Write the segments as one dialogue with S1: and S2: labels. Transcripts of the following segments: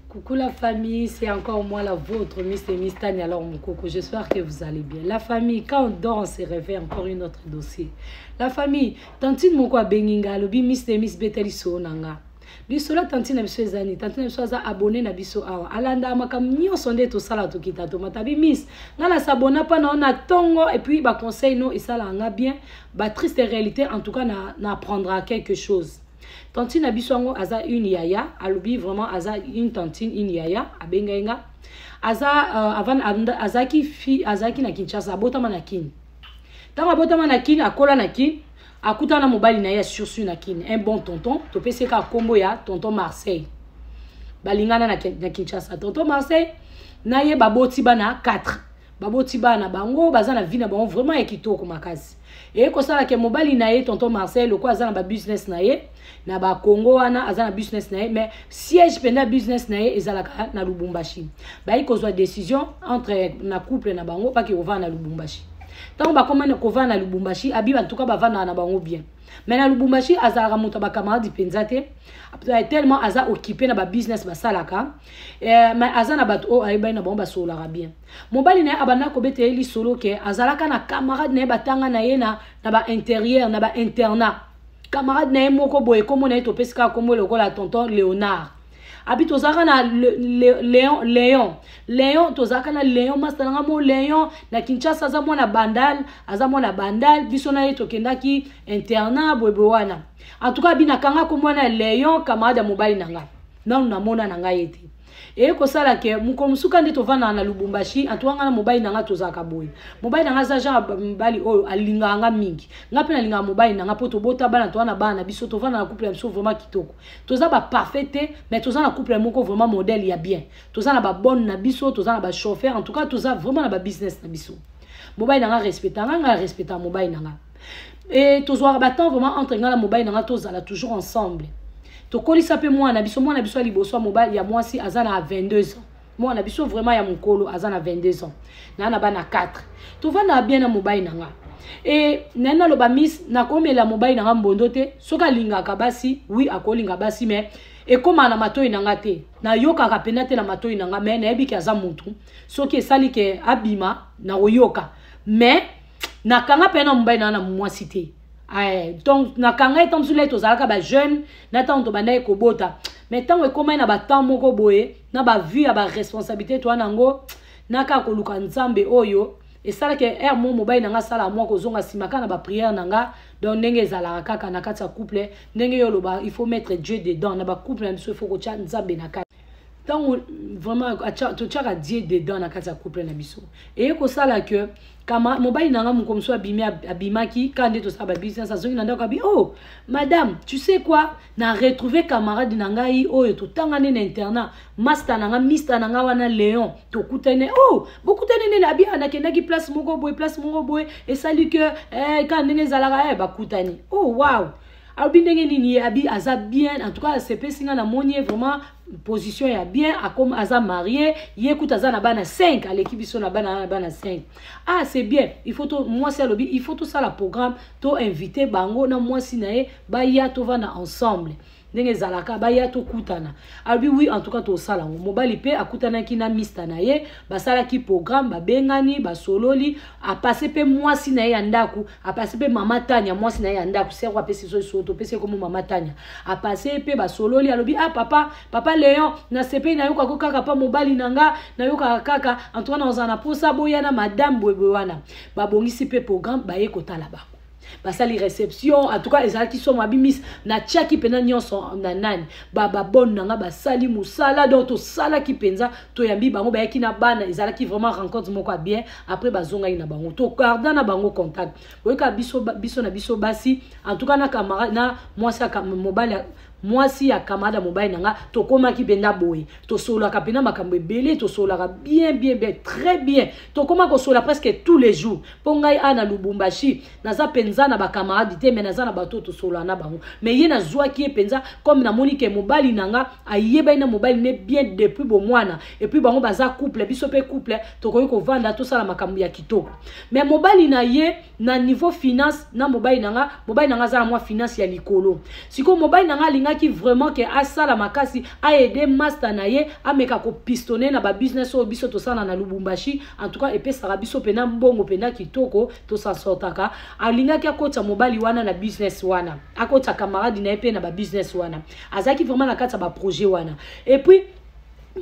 S1: Coucou la famille, c'est encore moi la vôtre, Miss et Miss Tania alors mon coco. J'espère que vous allez bien. La famille, quand on dort, on se réveille, encore une autre dossier. La famille, tantine moko abengi nga, alobi Miss et Miss beta lisolo na nga. Lisolo tantine na biso eza nini? Tantine na biso aza abonné na biso awa. Alanda makambo nyonso nde tosala tokita tomata bi Miss. Nga na s'abonna pa na na tongo et puis ba conseil no esala nga bien. Ba triste réalité en tout cas na na apprendra quelque chose. Tantine na biso yango aza une yaya, alobi vraiment aza une tantine, une yaya, abengai nga. Aza avant azaki fi azaki na Kinshasa, abotama na Kin. Tango abotama na Kin, akola na Kin, akutana na mobali na ye ya sursu na Kin, un bon tonton, topesi ye kaka kombo ya tonton Marseille. Balingana na Kinshasa. Tonton Marseille na ye baboti bana 4. Baboti bana bango, baza na vie na bango vraiment ya kitoko makasi. Eye kosala ke mobali na ye tonton Marcel lokola aza na ba business na ye na ba Congo wana, aza na business na ye, mais siège penda business na ye ezalaka na Lubumbashi. Bayi kozwa décision entre na couple na bango baki kovanda na Lubumbashi. Tango bakoma na kovanda na Lubumbashi, abi en tout cas bavanda na bango bien. Mais na Lubumbashi azalaka moto ya ba camarades penza te, tellement aza occupé na ba business basalaka. Mais aza na bato oyo ayebani na bango basololaka bien. Mobali na ye abanda kobeta ye lisolo ke azalaka na camarade na ye batanga na ye na ba intérieur, na ba internat. Camarade na ye moko boye, kombo na ye topesi kaka kombo lokola tonton Léonard. Abi tozalaka na Léon, Léon. Léon, tozalaka na Léon, master na nga mo Léon, na Kinshasa aza mwana Bandal, aza mwana Bandal, biso na ye tokendaki internat boye boye wana. En tout cas, abi nakanga kombo wana Léon, camarade ya mobali na nga. Nanu namona na ngai ye te. Eye kosala ke mokolo mosusu nde tovandaka na Lubumbashi, en tout cas nga na mobali na nga tozalaka boye. Mobali na nga aza genre mobali oyo alingaka nga mingi. Nga pe nalingaka mobali na nga po tobota bana, toza na bana na biso, tovanda na couple ya biso vraiment kitoko. Toza ba parfait te, mais toza na couple moko vraiment modèle ya bien. Toza na ba bonne na biso, toza na ba chauffeur, en tout cas toza vraiment na ba business na biso. Mobali na nga respecta nga, nga respecta mobali na nga. Et tozwaka ba temps vraiment entre nga na mobali na nga tozala toujours ensemble. Tokolisa pe mwana biso, mwana biso ya liboso ya mobali ya mwasi aza na 22 ans. Mwana biso vraiment ya mokolo aza na 22 ans. Na na bana 4. Tovanda bien na mobali na nga. Et na naloba miss nakomela mobali na nga mbondo te, soki alingaka basi, oui akolinga basi mais ekoma na matoi na nga te. Nayokaka pena te na matoi na nga, mais nayebi ke aza mutu. Soki esali ke abima na koyoka. Mais nakanga pena mobali na nga na mwasi te. Aye, donc nakanga ye ntango mosusu tozalaka ba jeune na ntango tobandaki kobota, mais ntango ekomaki na ba temps moko boye na ba vue ya ba responsabilité toa nango, naka koluka Nzambe oyo esalaki heure mo mobali na nga asala mwa kozonga nsima kaka na ba prière na nga. Donc ndenge ezalaka kaka na kati ya couple, ndenge yo oloba il faut mettre Dieu dedans na ba couple na biso, il faut kotia Nzambe na kati. Ntango vraiment totiaka Dieu dedans na kati ya couple na biso, eye kosala que kama mobali na nga moko mosusu abimi, abimaki kaka nde tosala ba business, azongi na ndako abi, oh madame, tu sais quoi, na retrouver camarade na ngai oyo totanga nde na internat, master na nga, mister na nga wana Léon, tokutani. Oh, bokutani nde abi, ah, nakendaki place moko boye, place moko boye, esali que kaka ndenge ezalaka, bakutani. Oh wow, alobi ndenge nini ye, abi aza bien, en tout cas asepesi nga, namoni ye vraiment position ya bien, akom aza marié, ye kuta aza na bana 5, aleki biso na bana, na bana 5. Ah c'est bien, il faut to mwasi alobi il faut tosala programme, to inviter bango na mwasi na ye, baya tovanda ensemble. Ndenge ezalaka baya tokutana. Alobi oui, en tout cas tosala yango. Mobali pe akutanaki na mister na ye, basalaki programme, babengani, basololi, apase pe mwasi na ye ya ndako, apase pe mama Tania mwasi na ye ya ndako, sero apesi so so topesi ye kombo mama Tania. Apase pe basololi, alobi ah papa, papa Léon, nasepeli nayokaka kaka pa mobali na nga, nayokaka kaka, en tout cas nazala na posa boya na madame boye wana. Babongisi pe programme, baye kotala bango. Basali réception, en tout cas ezalaki somo, abimis na tiaki pena nyonso na nani ba ba bonne nanga basali musala, donc tosalaki penza toyambi bango, bayaki na bana, ezalaki vraiment rencontre moko ya bien. Après bazongaki na bango, to garda na bango contact, boyeka biso, biso na biso basi, en tout cas na camarade na mwasi ya mobali ya, mwasi ya camarade ya mobali nanga, tokomaki penda boye, tosololaka pena makambo ebele, tosololaka bien, bien, bien, très bien, tokoma kosolola presque tous les jours. Mpo ngai a na Lubumbashi naza penza na ba camarade te, mais naza na bato tosolola na bango, mais ye nazwaki ye penza comme namoni ke mobali nanga ayebani na mobali ne bien depuis bomwana, et puis bango baza couple, biso pe couple, tokoki kovanda tosala makambo ya kitoko. Mais mobali na ye na niveau finance na mobali nanga, mobali nanga aza na mwa finance ya likolo. Sikoyo mobali nanga alingaki Alingaki vraiment ke asala makasi, aaider master na ye, ameka kopistonner na babusiness oyo biso tosala na Lubumbashi. En tout cas, epesaka biso mpena mbongo mpena kitoko, tosasortaka. Alingaki akotisa mobali wana na business wana, akotisa camarade na ye mpe na babusiness wana. Azalaki vraiment na kati ya baprojet wana. Et puis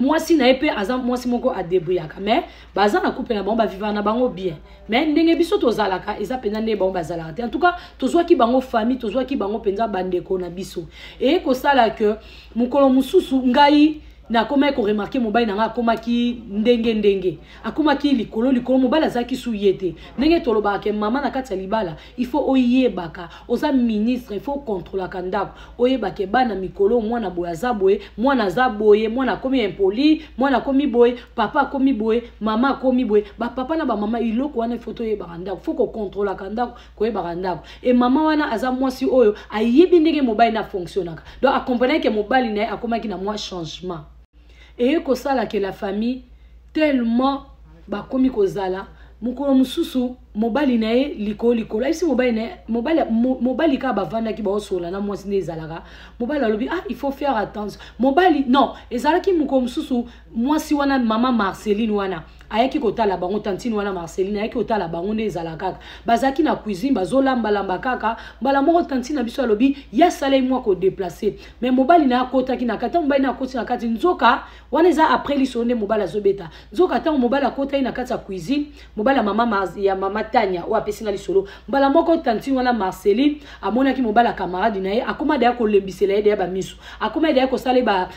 S1: mwasi na ye mpe aza mwasi moko adébrouillaka, mais baza na couple na bango, bavivaka na bango bien. Mais ndenge biso tozalaka, eza mpenza nde bango bazalaka te. En tout cas, tozwaki bango famille, tozwaki bango mpenza bandeko na biso. Eye kosala ke mokolo mosusu ngai nakomaki koremarquer mobali na ngai akomaki ndenge ndenge, akomaki likolo likolo. Mobali azalaki su ye te. Ndenge tolobaka ke mama na kati ya libala, il faut oyebaka oza ministre, il faut okontrolaka ndako, oyebaka bana mikolo, mwana boye aza boye, mwana aza boye, mwana akomi impoli, mwana akomi boye, papa akomi boye, mama akomi boye. Bapapa na bamama, iloko wana, il faut toyebaka ndako, faut kokontrolaka ndako, koyebaka ndako. E mama wana aza mwasi oyo ayebi ndenge mobali na fonctionnaka, donc akomprenaki ke mobali na ye akomaki na mwa changement. Eye kosala ke la famille, tellement bakomi kozala, mokolo mosusu mobali na ye likolo likolo, ayebisi mobali na ye, mobali kaka bavandaki, baosola na mwasi nde ezalaka. Mobali alobi: "Ah, il faut faire attention." Mobali, non, ezalaki mokolo mosusu, mwasi wana, mama Marceline wana, ayaki kotala bango. Tantine wana Marceline ayaki kotala bango. Nde ezala kaka bazalaki na cuisine, bazolambalamba kaka. Mbala moko tantine na biso alobi ye asalai mwa kodéplacer, mais mobali na ye akotaki na kati. Ntango mobali na akoti na kati, nzoka wana eza après lisolo nde mobali azobeta. Nzoka ntango mobali akotaki na kati ya cuisine, mobali ya mama, ya mama Tania oyo apesi nga lisolo, mbala moko tantine wana Marceline amonaki mobali ya camarade na ye akóma deya kolembisela ye deya bamiso, akóma deya kosala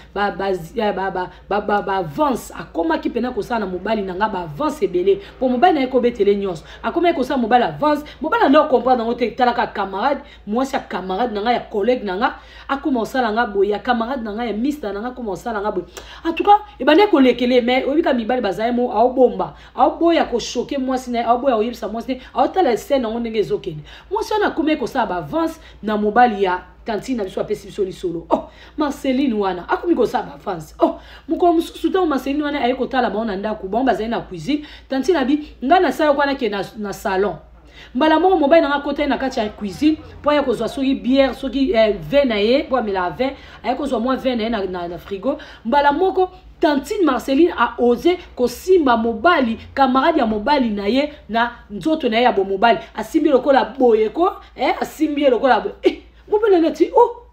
S1: baavance. Akomaki mpena kosala na mobali na nga baavance ebele, mpo mobali na ye kobetele nyonso. Akomaki kosala mobali avance. Mobali anda ocomprendre yango te. Talaka camarade, mwasi ya camarade na nga, ya collègue na nga, akoma kosala nga boye, ya camarade na nga, ya mister na nga, akoma kosala nga boye. En tout cas, ebandi kolekele. Mais oyebika mibali bazali mo aobomba, aoboya kochoquer mwasi na ye, aoboya koyebisa mwasi ne, aotala scène yango ndenge ezokende. Mwasi wana akomaki kosala baavance na mobali ya tantine na biso apesi biso lisolo. Oh, Marceline wana akomi kosala baavance. Oh, mokolo mosusu, ntango Marceline wana aye kotala bango na ndako, bango bazali na cuisine, tantine abi ngai nasala wana ke na salon. Mbala moko mobali nanga akota ye na kati ya cuisine mpo aya kozwa soki bière, soki vin na ye, mpo amelaka vin, aye kozwa mwa vin na ye na frigo. Mbala moko tantine Marceline aose kosimba mobali, camarade ya mobali na ye, na nzoto na ye ya bomobali. Asimbi lokola boye ko, asimbi ye lokola boye. Mobali neti oh,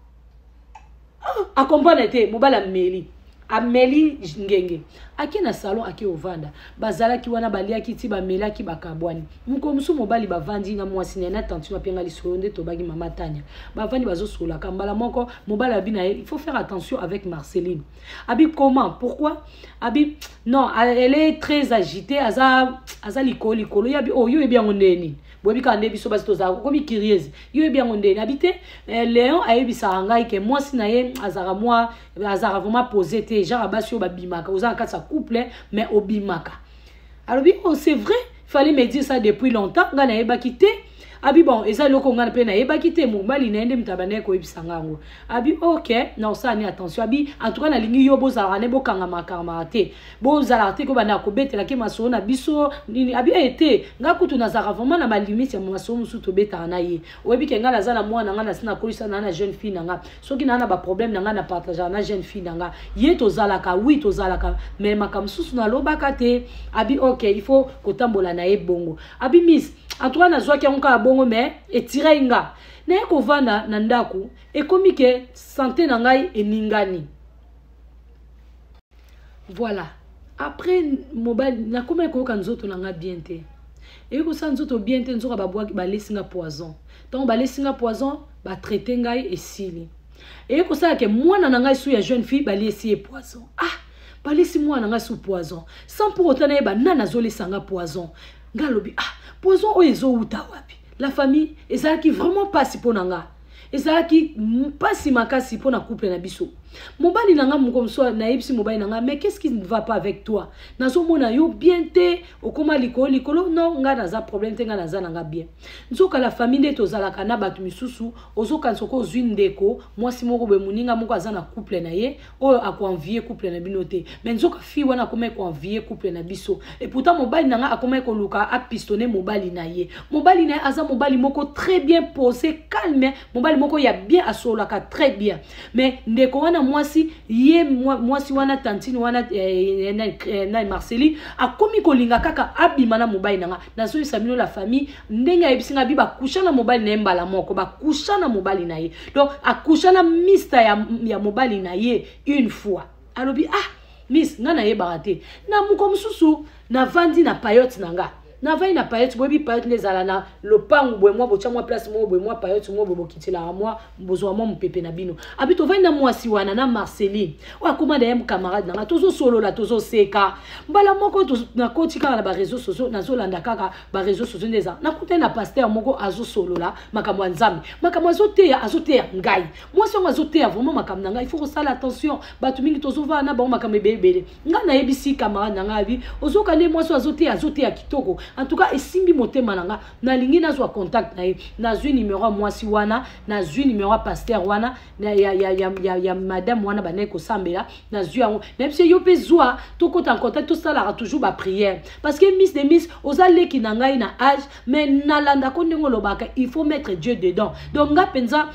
S1: ah, acomprendre te. Mobali ameli, ameli ngenge, ake na salon, ake ovanda. Bazalaki wana, baliaki ti bamelaki, bakabwani. Mokolo mosusu mobali bavandi na mwasi na ye, na tantine apenga lisolo nde tobaki mama Tania, bavandi, bazosolaka. Mbala moko mobali abi na ye: "Il faut faire attention avec Marceline." Abi: "Comment? Pourquoi?" Abi: "Non, elle est très agitée, aza likolo likolo." Ye abi: "Oh, yo oyebi yango ndenge nini? Boyebi kaka nde biso basi tozalaka komi curieuse. Yo oyebi yango ndeni?" Abi: "Te, Léon ayebisaka ngai ke mwasi na ye azalaka mwa, azalaka vraiment posé te, genre basi oyo babimaka. Oza na kati ya couple mais obimaka." Alobi: "Oh, c'est vrai, fallait me dire ça depuis longtemps, ngai nayebaki te." Abi: "Bon, eza eloko ngai mpe nayebaki te, mobali na ye nde moto abandaki koyebisa nga yango." Abi: "Ok, na osala ni attention." Abi: "En tout cas, nalingi yo bozalaka ne bokangamaka te, bozalaka te kobandaka kobetelaki masolo na biso nini." Abi: "E te, nga kutu nazalaka vraiment na balimite ya masolo mosusu tobetaka na ye. Oyebi ke ngai naza na mwana nga, nasi nakolisa na jeune fille na nga. Soki naa na baproblème na ngai, na partageaka na jeune fille na nga. Ye tozalaka, oui, tozalaka, mais makambo mosusu nalobaka te." Abi: "Ok, il faut kotambola na ye bongo." Abi: "Miss, en tout cas, nazwaki yango kaka bongo, mais etirai nga naye kovanda na ndako, ekomi ke santé na ngai eningani." Voilà, après mobali, nakomaki koyoka nzoto na nga bien te. Eyi kosala nzoto bien te, nzoka babwaki, balesi nga poison. Ntango balesi nga poison, batraiter ngai, esili. Eye kosala ke mwana na ngai su ya jeune fille, baliesi ye poison. Ah, balesi mwana na ngai su poison sans pour autant nayeba nani azolesa nga poison. Ngai alobi: "Ah, poison oyo ezowuta wapi?" La famille, ezalaki vraiment mpasi mpo na nga, ezalaki mpasi makasi mpo na couple na biso. Mobali na nga, moko mosusu nayebisi mobali na nga: "Mais qu'est-ce qui ne va pas avec toi? Nazomona yo bien te, okóma likolo likolo." "Non, nga naza problème te, nga naza na nga bien." Nzoka, la famille, nde tozalaka na bato misusu, ozokanisa oko ozwi ndeko mwasi moko boye, moninga moko aza na couple na ye oyo akoenvier couple na bino te. Mais nzoka fille wana akomaki koenvier couple na biso. Et pourtant mobali na nga akomaki koluka apistonner mobali na ye. Mobali na ye aza mobali moko très bien posé, calme, mobali moko ya bien, asololaka très bien. Mais ndeko wana mwasi ye, mwasi wana, tantine wana, na Marceline, akomi kolinga kaka abima na mobali na nga. Nazoyebisa bino, la famille, ndenge ayebisi nga bi bakusha na mobali na ye mbala moko, bakusha na mobali na ye. Donc akusha na mista ya mobali na ye une fois. Alobi: "Ah miss, nga nayebaka te." Na moko mosusu navandi na paillote na nga, navandi na paillote. Boyebi paillote nde ezala na lopangu boye, mwa botya mwa place moko boye, mwa paillote moko boye, bokitilaka mwa, bozwa mwa mopepe na bino. Abi tovandi na mwasi wana, na Marceline oyo akóma na ye camarade na nga. Tozosolola, tozoseka. Mbala moko nakoti kaka na baréseaux sociaux, nazolanda kaka baréseaux sociaux nde eza, nakutani na pasteur moko azosolola makambo ya Nzambe, makambo azoteya, azoteya ngai. Mwasi yango azoteya vraiment makambo na ngai. Il faut kosala attention, bato mingi tozovaa na bango makambo ebele ebele. Ngai nayebisi camarade na ngai, abi ozoka nde mwasi oyo azoteya, azoteya kitoko. En tout cas esimbi motema na nga, nalingi nazwa contact na ye. Nazwi numero ya mwasi wana, nazwi numero ya pasteur wana, ya madame wana bandaki kosambela. Nazwi yango, nayebisi yo mpe zwa, tokota en contact, tosalaka toujours baprière, parce que miss de miss, oza leki na ngai na âge, mais nalandako ndenge olobaka: il faut mettre Dieu dedans. Donc nga mpenza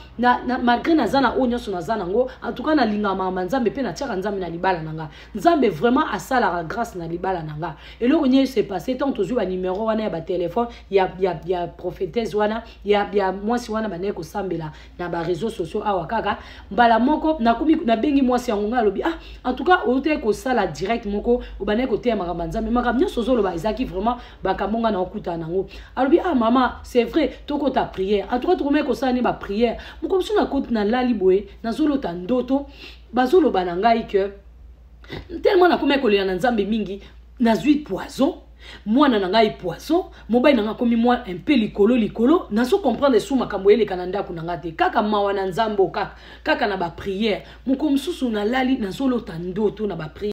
S1: malgré naza na oyo nyonso naza nango, en tout cas nalingaka makambo Nzambe mpe natiaka Nzambe na libala na nga. Nzambe vraiment asalaka grâce na libala na nga. Eloko nini se passe? Ntango tozwi banumero wana ya batelefone ya prophétesse wana, ya mwasi wana bandeki kosambela na baréseaux sociaux awa, kaka mbala moko nakomi nabengi mwasi yango. Ngai alobi: "Ah, en tout cas outaki kosala direct moko, obandaki koteya makambo ya Nzambe, makambo nyonso ozoloba ezalaki vraiment makambo nga na okutana nango." Alobi: "Ah mama, c'est vrai, tokota prière." En tout cas tokomaki kosala ne baprière. Moko mosusu nakoti, nalali boye, nazolota ndoto, bazoloba na ngai ke tellement nakomaki kolela na Nzambe mingi, nazwi poison, mwana na ngai poison, mobali na ngai akomi mwa un peu likolo likolo. Nazo comprendre su makambo eleka na ndako na ngai te. Kaka mawa na Nzambe, kaka kaka na baprière. Moko mosusu nalali, nazolota ndoto na baprière.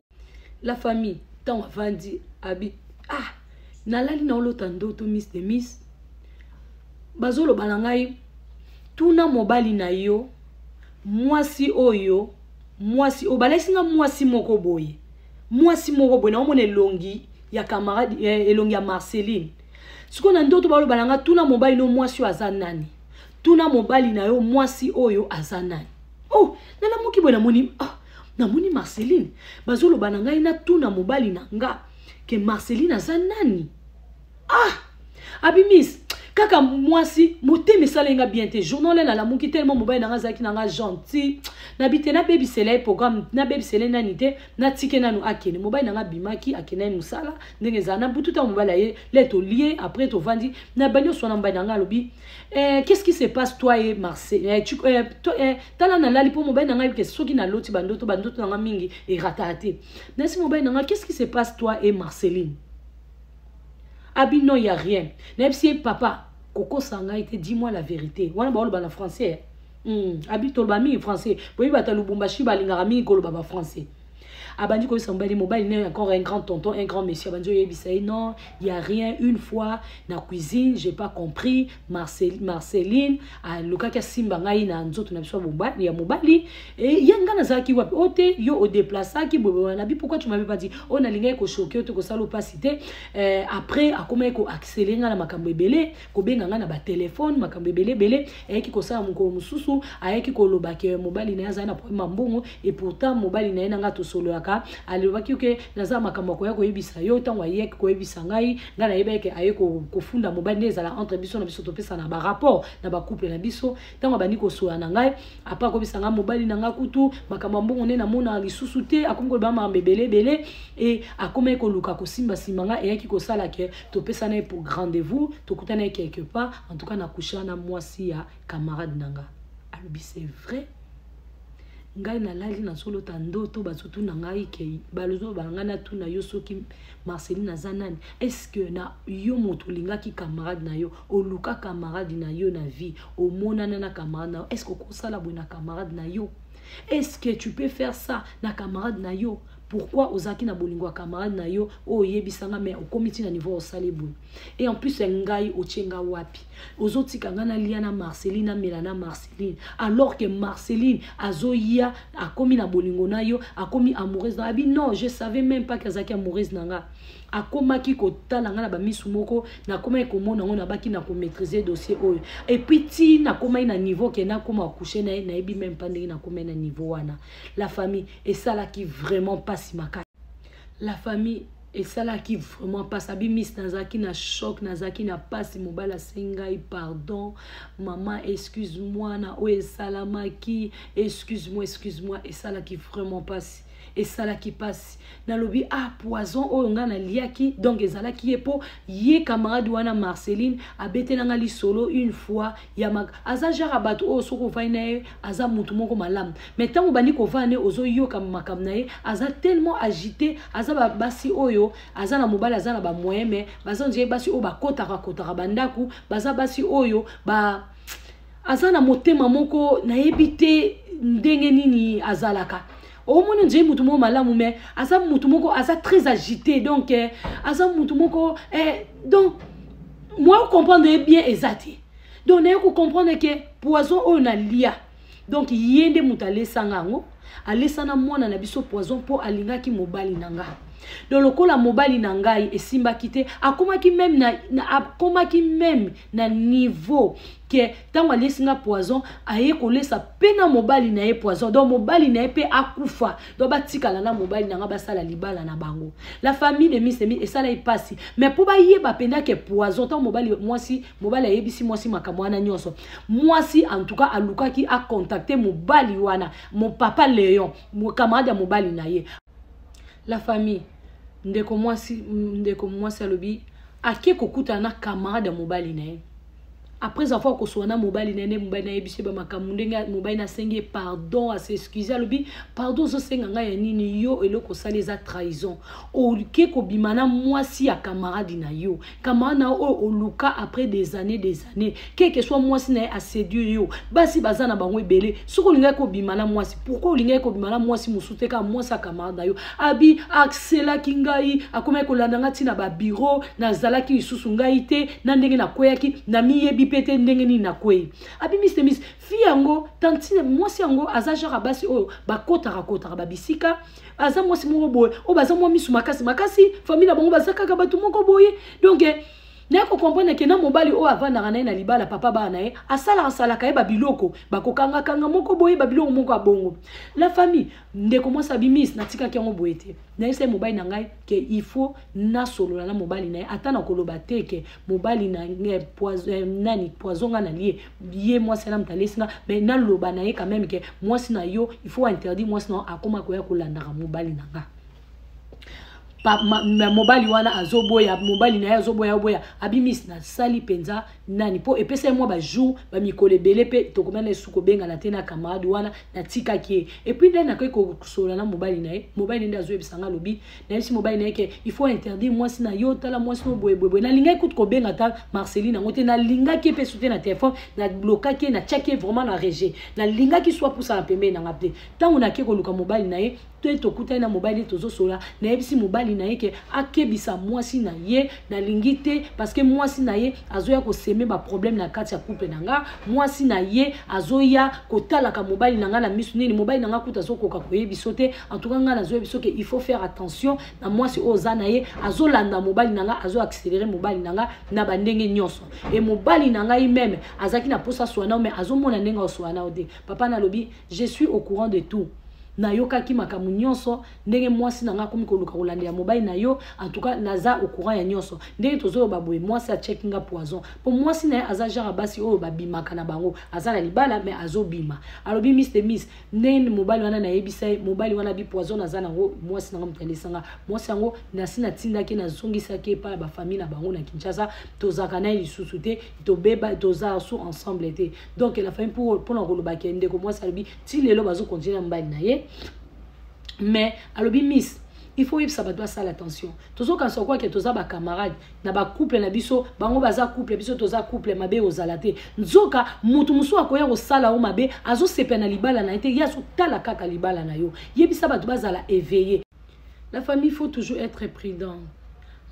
S1: La famille, ntango avandi, abi: "Ah, nalali, naolota ndoto, miss de miss, bazoloba na ngai: tuna mobali na yo mwasi oyo." Mwasi oyo balakisi nga, mwasi moko boye, mwasi moko boye, naomona elongi ya camarade, elongi ya Marceline. Sikoyo na ndoto baloba na nga: "Tuna mobali no mwasi oyo aza nani, tuna mobali na yo mwasi oyo aza nani." Oh, nalamuki boye, namoni, oh, namoni Marceline. Bazoloba na ngai natuna mobali na nga ke Marceline aza nani. Ah, abi miss, kaka mwasi, motema esala nga bien te. Journal nalamuki, tellement mobali na nga azalaki na nga gentil, nabi te nabebisela ye programme, nabebisela ye nani te, natike nanu akende. Mobali na nga abimaki, akende ye mosala. Ndenge ezala na butu, ntango mobali aye le tolie, après tovandi na bandi oswana. Mobali na nga alobi: "Eh, qu'est-ce qui se passe, toi et Marcel?" Eh, tu, eh, toi, eh, tala, nalali mpo mobali na ngai ke soki naloti bandoto, bandoto na nga mingi erataka te. Nasi mobali na nga: "Qu'est-ce qui se passe, toi et Marceline?" Abi: "Non, y a rien." Nayebisi ye: "Papa, kokosa ngai te, dis-moi la vérité." Wana baoloba na français. Abi toloba mingi français, boyebi bato ya Lubumbashi balingaka mingi koloba bafrançais. Abandi koyebisa mobali, mobali ne encore un grand tonton, un grand monsieur. Abandi oyebisa ye: "Non, y a rien. Une fois na cuisine, j'ai pas compris, Marceline alukaki asimba ngai na nzoto na biso ya mobali. Ye ngai nazalaki wapi? O te, yo odéplaçaki boye." Nabi: "Pourquoi tu m'avais pas dit?" "Oyo nalingaki kochoquer yo te, kosala opasi te." Après akomaki koaccélérer ngai na makambo ebele, kobenga ngai na batelefone, makambo ebele ebele. Ayaki kosala mokolo mosusu, ayaki koloba ke mobali na ye azali na problème ya mbongo. Et pourtant mobali na ye na ngai tosololaka. Alobaki ke naza makambo akoya koyebisa yo. Ntango ayeki koyebisa ngai, ngai nayebaki ke aye kofunda mobali. Nde ezala entre biso na biso, topesa na barapport na bacouple na biso. Ntango abandi kosola na ngai, apa koyebisa ngai mobali na ngai kutu makambo ya mbongo nde namona lisusu te. Akomi koloba makambo ebele ebele e akomaki koluka kosimbasimba ngai. Eyaki kosala ke topesana ye pour rendez-vous, tokutana ye quelque part. En tout cas nakusha na mwasi ya camarade na nga. Alobi: "C'est vrai, ngai nalali, nazolota ndoto, bazotuna ngai ke bazoloba ngai natuna yo soki Marceline aza nani. Est-ce que na yo moto olingaki camarade na yo, oluka camarade na yo na vie, omonana na camarade na yo, est ce que okosala boye na camarade na yo?" Est ce que tu peux faire ça na camarade na yo? Pourquoi ozalaki na bolingo ya camarade na yo oyo oyebisa nga, mais okomi ti na niveau osali boye? Et en plus, ngai otie nga wapi? Ozotika nga nalia na Marceline, namela na Marceline, alors que Marceline azoya, akomi na bolingo na yo, akomi amoureuse na abi. Non, je savais même pas que azalaki amoureuse na nga. Akomaki kotala nga na bamisu moko, nakomaki komona yango, nabaki na komaîtriser dossier oyo. Et puis ti nakomaki na niveau ke nakoma coucher na ye, nayebi même pas ndenge nakomaki na niveau wana. La famille, esalaki vraiment mpasi makasi. La famille, esalaki vraiment mpasi. Abi miss, nazalaki na choc, nazalaki na mpasi. Mobali asengi ngai pardon: mama, excuse moi na oyo esalamaki, excuse moi, excuse moi. Esalaki vraiment mpasi, esalaki mpasi. Nalobi: ah, poison oyo ngai naliaki, donc ezalaki ye. Mpo ye camarade wana Marceline abetelanga lisolo une fois ya aza genre ya bato oyo soki ovandi na ye, aza motu moko malamu, mais ntango obandi kovanda ne, ozoyoka makambo na ye, aza tellement agité. Aza basi oyo aza na mobali, aza na bamoyen, mais baza nzeye basi oyo bakotaka kotaka bandako, baza basi oyo ba aza na motema moko, nayebi te ndenge nini azalaka. Omoni nzeye mutu moko malamu, mais aza mutu moko aza très agité. Donc aza mutu moko donc moi comprendre ye bien eza te. Donc naye kocomprendre ke poison oyo nalia, donc ye nde moto alesanga yango, alesana mwana na biso poison, mpo alingaki mobali na nga. Donc lokola mobali na ngai esimbaki te, akomaki même na niveau ke ntango alesi nga poison, aye kolesa mpe na mobali na ye poison. Donc mobali na ye mpe akufa, donc batikala na mobali na nga, basala libala na bango. La famille de misemi, esala epasi. Mais mpo bayeba mpenza ke poison, ntango mobali, mwasi, mobali ayebisi mwasi makambo wana nyonso, mwasi en tout cas alukaki acontacter mobali wana, mo papa Léon, camarade ya mobali na ye. La famille, ndeko mwasi alobi ake kokutana na camarade ya mobali na ye. Après avoir kosola na mobali na ye, nde mobali nayebisi ye bamakambo, ndenge mobali nasengi ye pardon, as'excuser. Alobi: pardon ozosenga ngai ya nini? Yo eloko osali eza trahison. Oke kobima na mwasi ya camarade na yo, camarade na yo oyo oluka après des années, des années. Quel que soit mwasi na ye aséduire yo, basi baza na bango ebele. Soki olingaki kobima na mwasi, pourquoi olingaki kobima na mwasi mosusu te, kaka mwasi ya camarade na yo? Abi aselaki ngai, akomaki kolanda ngai ntina babureau, nazalaki lisusu ngai te na ndenge nakweyaki, namiyebi mpe te ndenge nini nakwei. Abi miss te miss fille yango, tantine mwasi yango aza genre ya basi oyo bakotaka kotaka babisika. Aza mwasi moko boye oyo baza mwa misu makasi makasi, famille na bango baza kaka bato moko boye. Donc naye kocomprendre ke na mobali oyo avandaka na ye na libala, papa bana na ye, asalaka asalaka ye babiloko bakokangakanga moko boye, babiloko moko ya bongo. La famille, ndeko mwasi abi: miss, natikaki yango boye te. Nayebisa ye mobali na ngai ke il faut nasolola na mobali na ye, ata na koloba te ke mobali na poison, nani poison nga nalie, ye mwasi na moto alesi nga, mais naloba na ye quand même ke mwasi na yo, il faut interdit mwasi na yo akóma koya kolandaka mobali na nga. Pa, ma, mobali wana azoboya, mobali na ye azoboya oboya. Abimisi nasali mpenza nani mpo epesa ye mwa bajour, bamikolo ebele mpe tokomana esu kobengana te na camarade wana, natikaki ye. Et puis nde nakoki kosolola na mobali na ye, mobali nde azoyebisa nga, alobi: nayebisi mobali na ye ke il faut interdire mwasi na yo, tala mwasi no boyeboyeboye. Nalingaki kutu kobenga ta Marceline yango te, nalingaki ye mpe su te na telefone, nablokaki ye, natiaki ye vraiment na rejet, nalingaki so apusana pembeni nanga te. Ntango nake koluka mobali na ye te, tokutani na mobali, tozosola, nayebisi mobali na ye ke akebisa mwasi na ye, nalingi te, parce que mwasi na ye azoya kosemer baproblème na kati ya couple na nga. Mwasi na ye azoya kotalaka mobali na nga na misu nini, mobali na nga kuta azokoka koyebi biso te. En tout cas nga nazoyebi biso ke il faut faire attention na mwasi oyo oza na ye, azolanda mobali na nga, azoaccélérer mobali na nga na bandenge nyonso. E mobali na ngai même azalaki na posa aswana, mais azomona ndenge aswana te. Papa, nalobi: je suis au courant de tout, nayokaki makambo nyonso, ndenge mwasi na nga akomi koluka kolandela mobali na yo. En tout cas naza au courant ya nyonso. Ndenge tozoloba boye, mwasi atiaki nga poison, mpo mwasi na ye aza genre basi oyo babimaka na bango, aza na libala mais azobima. Alobi: miss de miss, ndenge mobali wana nayebisa ye, mobali wana bi poison naza nango, mwasi nanga moto alesanga mwasi yango. Nasi natindaki, nazongisaki epai ya bafamille na bango na Kinshasa, tozalaka na ye lisusu te, tobeba, toza su ensemble te. Donc la famille, mpona kolobaki, ndeko mwasi alobi ti lelo bazokontinue na mobali na ye. Mais alobi: miss, Il faut oyebisa bato basala attention. Tozokanisa kwake toza bacamarade na bacouple na biso, bango baza couple, biso toza couple, mabe ozala te. Nzoka motu mosusu akoya kosala yo mabe, azosepela na libala na ye te, ye azotala kaka libala na yo. Yebisa bato bazala éveillé. La famille, faut toujours être prudent.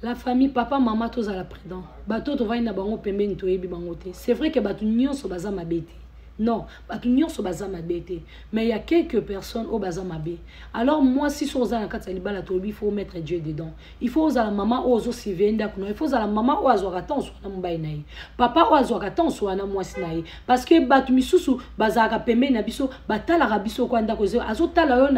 S1: La famille, papa, mama, tozala prudent. Bato tovandi na bango pembeni, toyebi bango te. C'est vrai que bato nyonso baza mabe te, non, bato nyonso baza mabe te, mais il y a quelques personnes oyo baza mabe. Alors moi, si so oza na kati ya libala, tolobi il faut mettre Dieu dedans. Il faut ozala mama oyo ozosurveille ndako na yo, il faut ozala mama oyo azwaka ntango oswa na mobali na ye, papa oyo azwaka ntango oswa na mwasi na ye, parce que bato misusu bazalaka pembeni na biso, batalaka biso kwa ndako, azotala yo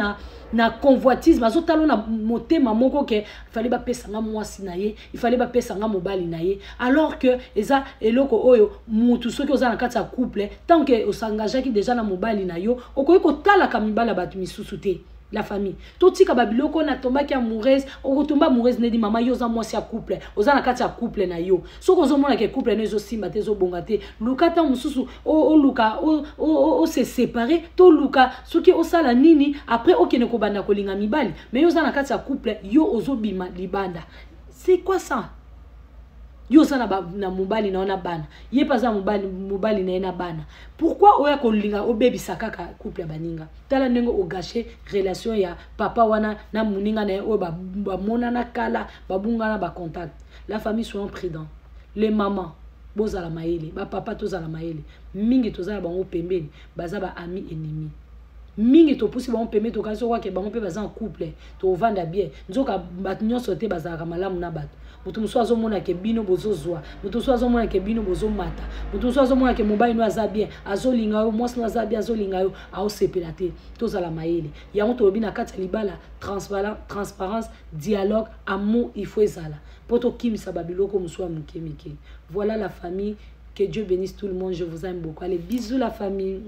S1: na convoitisme, azotala yo na motema moko ke ifale bapesanga mwasi na ye, ifale bapesanga mobali na ye, alors que eza eloko oyo mutu, soki oza na kati ya couple, tant que os'engageaki déjà na mobali na yo, okoki kotalaka mibali ya bato misusu te. La famille, totika babiloko natombaki amoureuse. Okotomba amoureuse nedi mama, yo oza mwasi ya couple, oza na kati ya couple na yo. Soki ozomona ke couple na yo ezosimba te, ezobonga te, luka ntango mosusu oluka ose séparer, toluka soki osala nini, après okende kobanda kolinga mibali. Mais yo oza na kati ya couple, yo ozobima libanda, c'est quoi ça? Yo oza na mobali na yo na bana, ye mpe aza mobali na ye na bana. Pourquoi oya kolinga obebisa kaka couple ya baninga? Tala ndenge ogâcher relation ya papa wana na moninga na ye oyo bamonana kala, babungana bacontact. La famille, soyons prudent. Les mamans, bozala mayele. Bapapa, tozala mayele mingi. Toza na bango pembeni, baza baami ennemi mingi. Topusi bango pembeni, tokanisi okwake bango mpe baza en couple, tovanda bien. Nzoka bato nyonso te bazalaka malamu na bato. Moto mosusu azomona ke bino bozozwa, moto mosusu azomona ke bino bozomata, moto mosusu azomona ke mobali no aza bien, azolinga yo, mwasi no aza bien, azolinga yo, aosepela te. Tozala mayele. Yango tolobi na kati ya libala, transparence, dialogue, amour, il faut ezala mpo tokimisa babiloko mosusu ya moke mike. Voilà la famille, que Dieu bénisse tout le monde. Je vous aime beaucoup. Allez, bisous la famille.